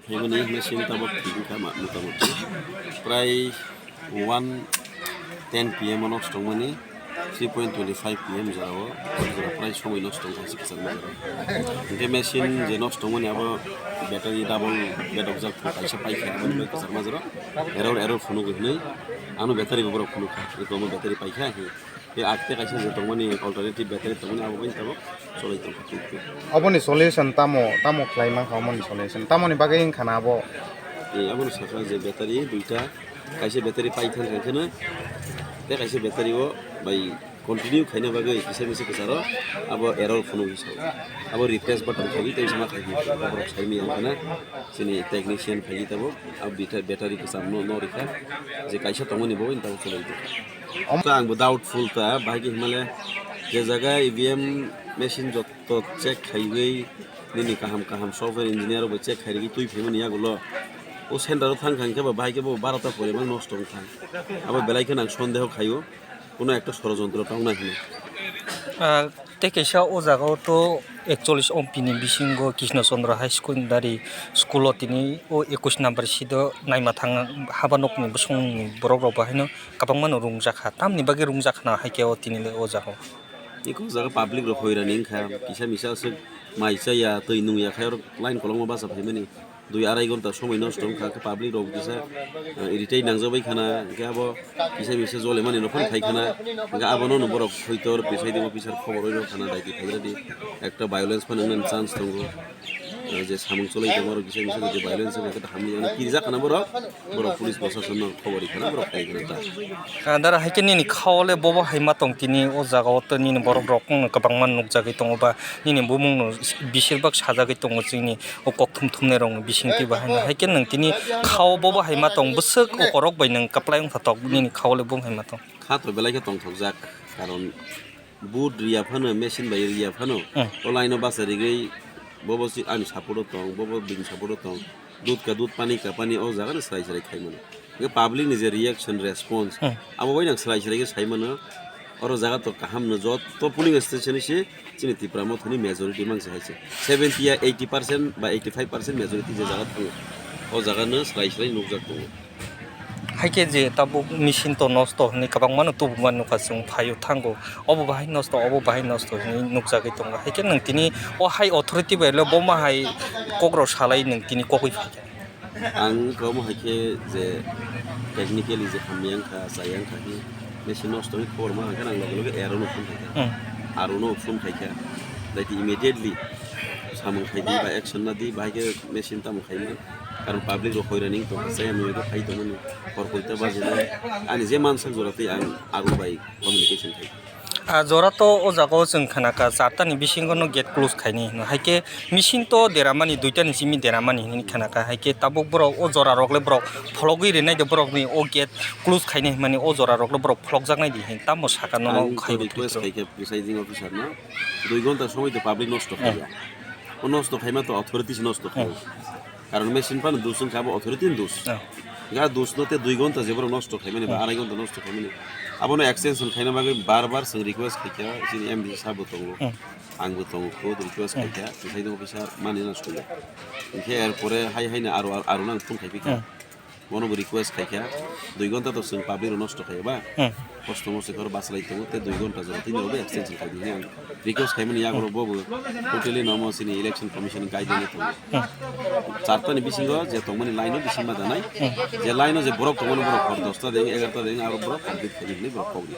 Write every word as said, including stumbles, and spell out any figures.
Himani machine tabok thik wngkha ma-, motamuti prai one ten P M o nosto wngmani three point twenty five P M jora o, jora prai somoi nosto wngkha se kwchangma jora. Hwnkhe machine je nosto wngmani abo battery double bedokjak kaisa paikha, aboni bai kwchangma jora error, error phunukgwi hwnwi ano battery bo borok phunukha, eko omo battery paikha. Tei akte kaisa je tongmani alternative battery tongmani abo bai tabok cholai tongkha. Oboni solution tamo, tamo khlai mankha oboni solution? Tamoni bagwi wngkha na abo? Tei abono sakha je battery duita, kaisa battery paithang khe kheno, tei kaisa battery o bai continue khaina bagwi kisa misa kwcharo abo error phunukgwi sao. Abo refresh button khaigwi tei sama khaigwi borok saimaya wngkha na chini technician khaigwi tabok abo bita-, battery kwcham no, no rikha je kaisa tongmani bo bai tabok cholai tongkha. Omo ta ang bo doubtful ta, bahai khe himale je jaga E V M machine jotto check khaiwi nini kaham kaham software engineer rok bai check khairigwi twi phaimani yagulo o center o thang kha hwnkhe ba bahai khe bo barota pore mang nosto wng kha. Abo belai kheno ang sondeho khaio, kuno ekta sorojontro ta wngnai hwnwi. Ah, tei kaisa o jaga o to ekchollish ompini bisingo Krishna Chandra High Secondary school o tini o ekush number seat o naima thang haba nokni bosongni borok rok bo haino kwbangma no rungjakha. Tamni bagwi rungjakha na hai khe o tini le o jaga o? Eko jaga public rok hoirani wngkha, kisa misa aswk mai chaya, twi nungya khai oro line kolokma bacha phaimani. Dui arai gonta somoi nosto wngkha, khe public rok kisa, eh, irritate nangjak bai khana, hwnkhe abo kisa misa jolemani rok phano khai khana, hwnkhe abono no borok hoito Presiding Officer khobor rwi rw khana, daiti phaibradi ekta violence phano wngnani chance tongo. Eh, je samung cholai tongma rok kisa misa jodi violence wngkha khe hamya wngkha, kirijak khana borok, borok police proshasonno khobor rwi khana, borok khai khana ta. Ah, dara, hai khe nini khao le bobo hai ma tong tini o jaga o, to nini borok rok wngno kwbangma nukjagwi tongo ba nini bumung no bisir bak sajagwi tongo chini o kok thum thumnai rok ni bising twi ba haino, hai khe nwng tini khao bobo hai ma tong, bwswk o korok bai nwng kwplai wngkha tok, nini khao le bobo hai ma tong. Kha to belai khe tongthokjak, karon boot riya phano, machine bai riya phano, Hmm. o line o bacha rigwi bobo si ani support o tong, bobo bini support o tong, dud ka dud, pani ka pani, o jaga no swrai swrai khai mano. Hwnkhe public ni je reaction, response, Hmm. abo bai nang swrai swrai khe sai mano. Oro jaga to kaham no, joto polling station se chini Tipra Motha ni majority mang se hai se. Seventy ya eighty percent ba eighty five percent majority je jaga thango, o jaga no swrai swrai nukjak tongo. Hai khe je tabuk machine to nosto hwnwi kwbangma no tubuma nukha chwng phaio thango. Obo bahai nosto, obo bahai nosto hwnwi nukjagwi tongo. Hai khe nwng tini o hai authority bai le bo ma hai kok rok salai nwng tini kokwi phai kha. Ang wngkha omo hai khe je technically je hamya wngkha, chaya wngkha khe machine nosto wngwi khobor ma hai khe ang loge loge A R O no phone khai kha. Hmm. A R O no phone khai kha. Daiti immediately samung khai di ba action la di, bahai khe machine tamo khai man. Karon public rok hoirani wng tongkha, chaya mui khe phai tongmani hor koita baji nai. Ani je mansak jora twi ang A R O bai communication khai kha. Ah, jora to o jaga o chwng khana kha charta ni bisingo no gate close khaini hino. Hai khe machine to deramani, duita ni simi deramani hinwi khana kha. Hai khe tabuk borok o jora rok le borok phologwi rinai de borok ni o gate close khaini hinmani o jora rok le borok pholokjaknai di hin tamo saka nono Ang khai to request khai kha presiding officer no, dui ghonta somoi to public nosto Hmm. khaiya. O nosto khaima to authorities nosto khai. Hmm. Karon machine phano dus wngkha, abo authority ni dus. Oh. Ga dus no te dui ghonta je borok nosto khaimani ba Hmm. arai ghonta nosto khaimani. Abono extension khaina bagwi bar bar chwng request khaikha, chini M D C sabo tongo. Hmm. Ang bo tongo, khud request Hmm. khaikha, presiding officer mani na suya. Hinkhe er pore hai hai no aro, aro nang phone khai phikha. Hmm. Bono bo request khaikha, dui ghonta to chwng public rok nosto khaiya ba. Hmm. Kosto mosto khe oro bachalai tongo, tei dui ghonta jora tini rok bo extension khai di hwnwi ang request khaimani yago bo bo totally no omo chini election commission ni guideline tongo. Hmm. Charta ni bisingo je tongmani line o bising ma danai, Hmm. je line o je borok tongmani borok hor dosta de, egarta de, aro borok complete khai di hwnwi borok kok di.